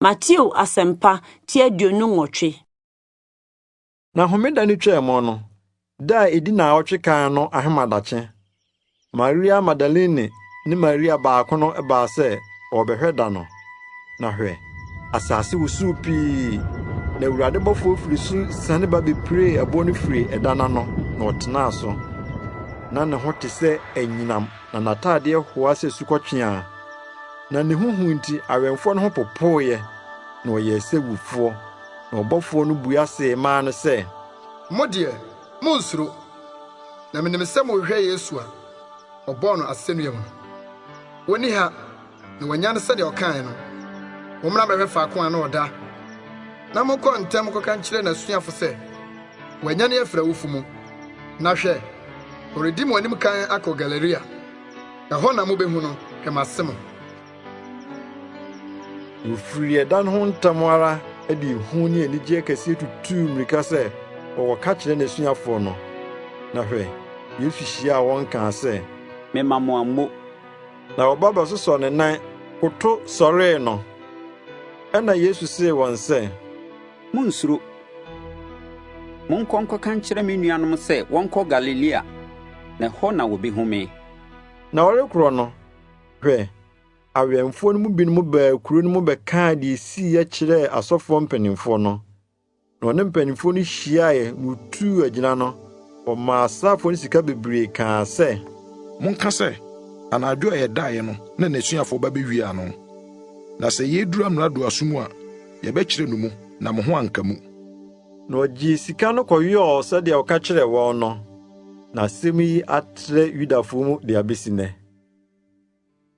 Mateo Asɛmpa ti 28. Na homeda no twaa mu no, da a edi nnaawɔtwe kan no ahemadakye, Maria Magdalene ne Maria baako no baa sɛ wɔrebɛhwɛ da no. Na hwɛ, asase wosow pii, na Awurade bɔfo firi soro siane ba bepiree ɛboɔ no firii ɛda no ano, na ɔtenaa so. Na ne ho te sɛ anyinam, na n'atadeɛ hoa sɛ sukɔtweaa. Na ne ho hu nti awɛmfoɔ no ho popoeɛ, na wɔyɛɛ sɛ wufoɔ. Na ɔbɔfoɔ no bua see mmaa no sɛ, Mo deɛ, munnsuro, na minim sɛ mohwehwɛ Yesu a wɔbɔɔ no asennua mu no. Onni ha, na wanyan sɛnea ɔkae no. Mommra mmɛhwɛ faako a na ɔda. Na monkɔ ntɛm nkɔka nkyerɛ n'asuafo sɛ, wanyan afi awufo mu. Na hwɛ, ɔredi mo anim kan akɔ Galilea. Ɛhɔ na mubehu no. Hwɛ mase mo. Wɔfirii ɛda no ho ntɛm ara de ehu ne anigyeɛ kɛseɛ tutuu mmirika sɛ wɔrekɔka kyerɛ n'asuafoɔ no. Na hwɛ, Yesu hyiaa wɔn kaa sɛ, Mema mo ammo. Na wɔba bɛsosɔɔ ne nan, koto sɔree no. Ɛnna Yesu see wɔn sɛ, Monnsuro! Monkɔ nkɔka nkyerɛ me nuanom sɛ wɔnkɔ Galilea, na ɛhɔ na wɔbehu me. Na ɔrekorɔ no, hwɛ, awɛmfoɔ no mu binom baa kuro no mu bɛkaa deɛ ɛsiiɛ kyerɛɛ asɔfoɔ mpanimfoɔ no. Na wɔne mpanimfoɔ no hyiaeɛ na wɔtuu agyina no, wɔmaa asraafoɔ no sika bebree kaa sɛ, Monka sɛ, 'Anadwo a yɛdaeɛ no na n'asuafoɔ ba bɛwiaa no. Na sɛ yɛduru amrado aso mu a, yɛbɛkyerɛ no mu, na mo ho anka mu. Na ɔgyee sika no kɔyɔɔ sɛdeɛ ɔka kyerɛɛ wɔn no. Na asɛm yi atrɛ Yudafo mu de abesi nnɛ.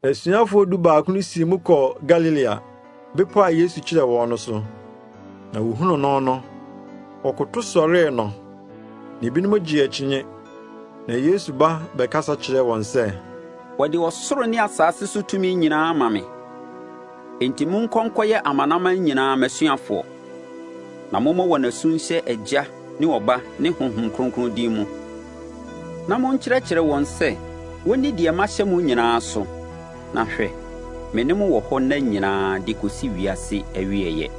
Asuafoɔ dubaako no sii mu kɔɔ Galilea, bepɔw a Yesu kyerɛɛ wɔn no so. Na wohunuu no no, wɔkoto sɔree no, na ebinom gyee akyinnye. Na Yesu ba bɛkasa kyerɛɛ wɔn sɛ, Wɔde ɔsoro ne asase so tumi nyinaa ama me. Enti monkɔ nkɔyɛ amanaman nyinaa m'asuafoɔ, na mommɔ wɔn asu nhyɛ Agya ne Ɔba ne Honhom Kronkron din mu, na monkyerɛkyerɛ wɔn sɛ wɔnni deɛ mahyɛ mo nyinaa so. Na hwɛ, me ne mo wɔ hɔ nna nyinaa de kɔsi wiase awieeɛ.